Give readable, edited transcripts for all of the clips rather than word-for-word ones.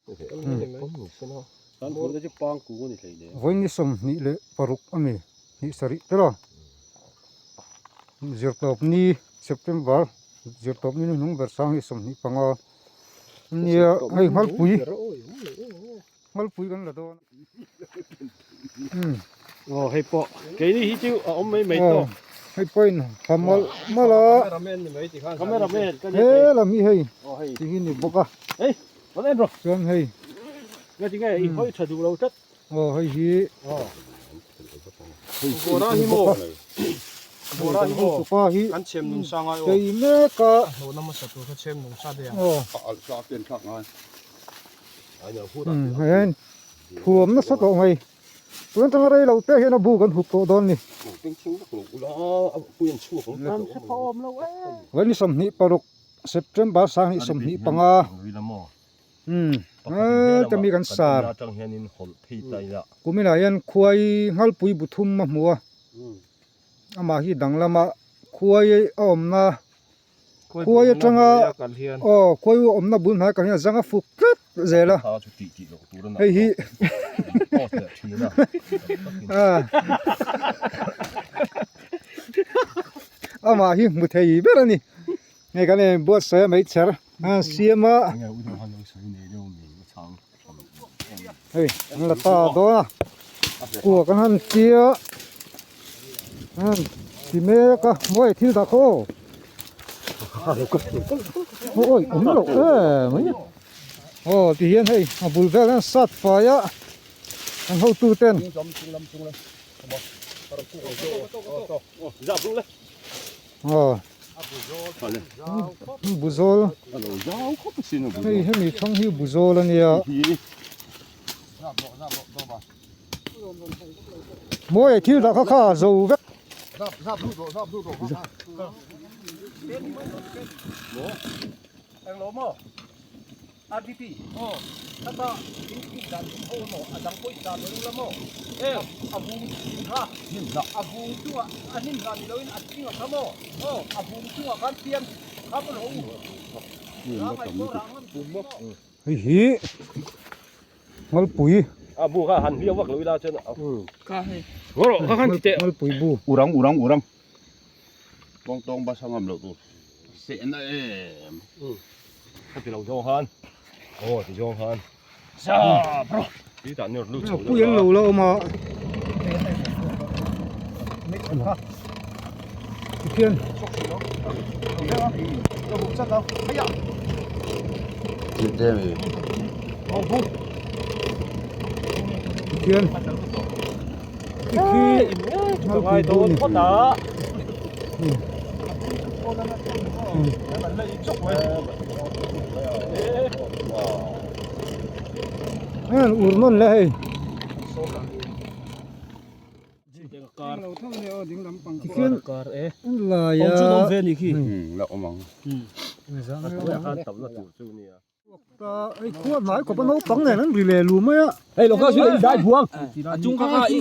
Vawiin ni 26 a ni hnih sarih tel a zirtawp ni September zirtawp ni hnuhnung ber sang hi 25 ania hei nghalpui nghalpui kan la dawn aw hei pawh keini hi chu a awm mai mai tawh hei pawh in ha malh malh a cameraman ka ni he lam hi hei ti hi ni bawk a hei rawn en rawh chuan hei ngatinge i hawi tha duh lo tlat aw hei hi Bawra hi maw Bawra hi maw tupa hi kan chhem nung sa ngai aw chei mek a hlawhna hmasa tur kha chhem nung sa daih ang aw hei hian thuam nasa tawh mai tun atanga rei lo te hian a bu kan hup tawh dawn a ni vawi ni 26 September 2025 umm heta mi kan sar kuminah hian khuai nghalpui bu thum a hmu a amah hi danglam a khuai a awmna khuai atanga aw khuai awmna bul hnai kal hian a zang a fuk tlat zel a hei hi amah hi hmu thei ber a ni hei kan in buatsaih a meichher a siam a hei an la ta dawn a kua kan han tia an ti mek a mawi thil dah khaw aw awi awm loh em mai aw ti hian hei a bul vel hian sat fai a an hotu ten aw Buzawl hei hemi thang hi buzawl a nia mawi thil dah kha kha a zo vek. RDP aw heta in in dan in ho emaw a dang pawh in dan lo la maw heng a vung kha a vung chungah a hnim hlah ni loin a ching a kha maw aw a vung chungah khan pian kha pawh lo u rang ai pawh rang lam tur maw. Hei hi Nghalpui. A bu kha han hliau vak lo ila chuan a Ngaw kha khan ti teh. Nghalpui bu. Urang urang urang. Tawng tawng basa ngam loh tur. Sehna em. Ka ti lo zawng khan. Aw ti zawng khan. Sa bro. Ti ta ni lu chho. Pui an lo la awm a. Tikhian. Tikhian. Tikhi. Ngalpui bu ni. Heng ur nawn leh hei. Tikhian lai a. Hei khua hnai khawp a naupang nen an ri leh lu mai a. Hei lo kha chu i dai buang a chung kha kha i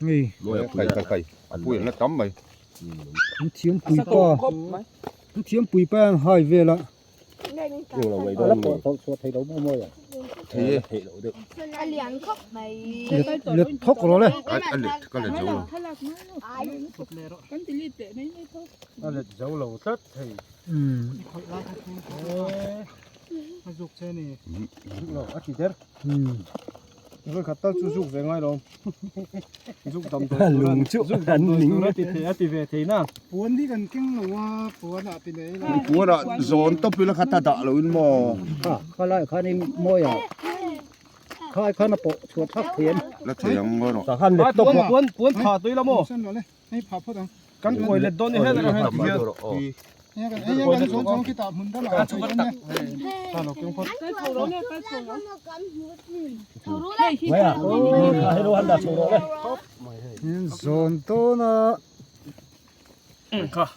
mi zuk Hei Kai kai kai a pui an la tam mai. An thiam pui pa an thiam pui pa an hai vel a. Let thawk rawh le. A let ka let zo lo. A let zo lo tlat thei. A zuk che ni. Zuk lo a ti der. Vawi khat tal chu zuk ve ngai lo. Zuk dam dawi tur lung chu zuk dam dawi tur a ti thei a ti ve thei na. Puan hi kan keng lo a puan ah ti nei la. Puan ah zawn tawp ila kha ta dah lo in maw. Kha kha lai khan in mawi ah kha ai khan a pawh chhuah thak thei an. La thei ang ngaw rawh. Ta khan let tawp puan puan puan pha tui la maw. Hei pha phawt ang. Kan kuai let dawn ni hel a hei ti hian. Zawn dawn a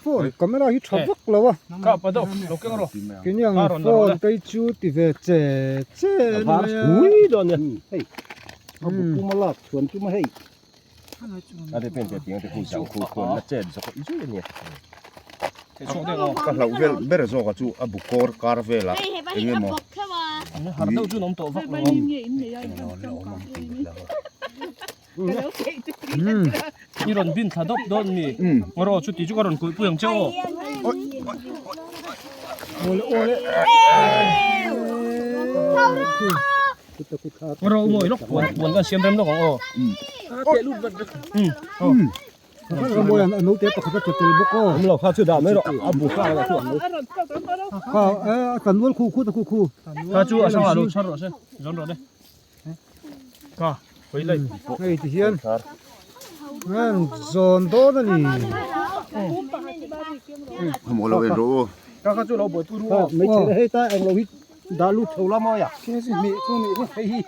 phone camera hi tha vak lo a kini ang phone te chu ti ve che che a ni mai a. A te pen te tiang te khu zang khu khuan la chet zawk zui a nia. Ka hlauh vel ber zawk a chu a bu kawr kar velah eng emaw I rawn bin thla dawp dawn mi? Rawh chu tih chu ka rawn kulh pui ang che aw. Rawh mawi lawk puan puan kan siam rem lawk ang aw. Naute pakhat a tla tel bawk aw. Awm lo kha chu dah mai rawh a bu kha a chu. Kha a tlan nual khu khu ta khu khu. Kha chu a hrangah lo chhar rawh se zawn rawh le. Kha hawi lai. Hei ti hian an zawn dawn a ni. Hmu lo en rawh u. Kha kha chu lo buaipui ru aw. Hmeichhe hei ta englo hi dah lut chho la mawi a. Hei hi.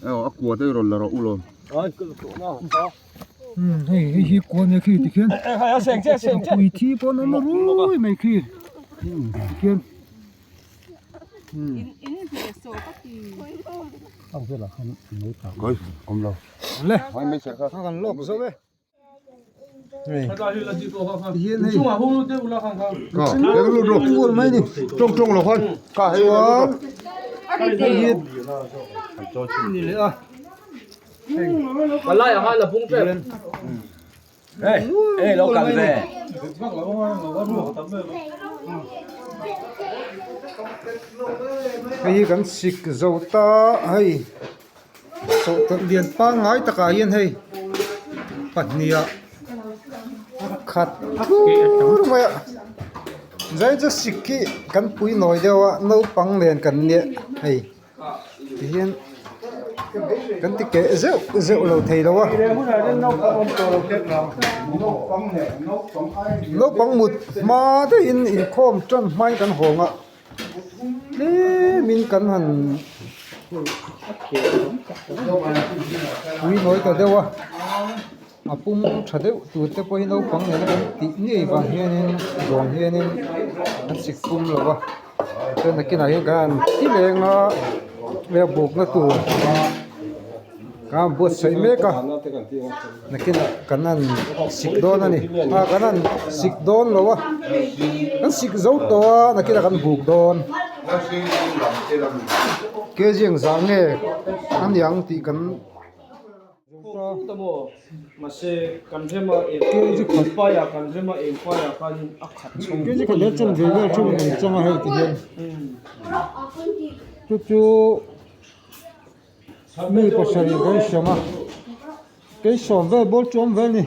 A kua te rawn la rawh u lawm. Hei hei hi kua nia khi tikhian pui thi pawh an awm rui mai khi tikhian Koi awm lo. Le Hai mai ser kha. A kan lawk zo e. Hei tihian hei Ka lut rawh. Kual mai ni. Tawng tawng lo khan. Ka hei lut rawh. Hei hi ni leh a. Palai ang la bung tlem. Hey, hey lo kal ve. Hei hi kan sik zo ta hei sawhtawlh lian pangngai takah hian hei pahnih ah a khat thur mai a zai chu sik hi kan pui nawi deuh a naupang nen kan nia hei. Tihian kan ti keh zeuh zeuh lo thei lo a naupang mut hma deuhin inkhawm tan hmain kan hawng a tlemin kan han pui nawi ta deuh a a pum tha deuh tur te pawh hi naupang nena kan tih ngei vang hianin zawng hianin an sik pum lo va chuan nakinah hian kan han ti leng a hei a bukna tur kan han buatsaih mek a nakinah kan han sik dawn a ni ah kan han sik dawn lo a kan sik zo tawh a nakinah kan buk dawn kg engzah nge a niang tih kan. Chu chu mi pasarih kan sawm a kei sawm vel bawr chu awm vel a ni.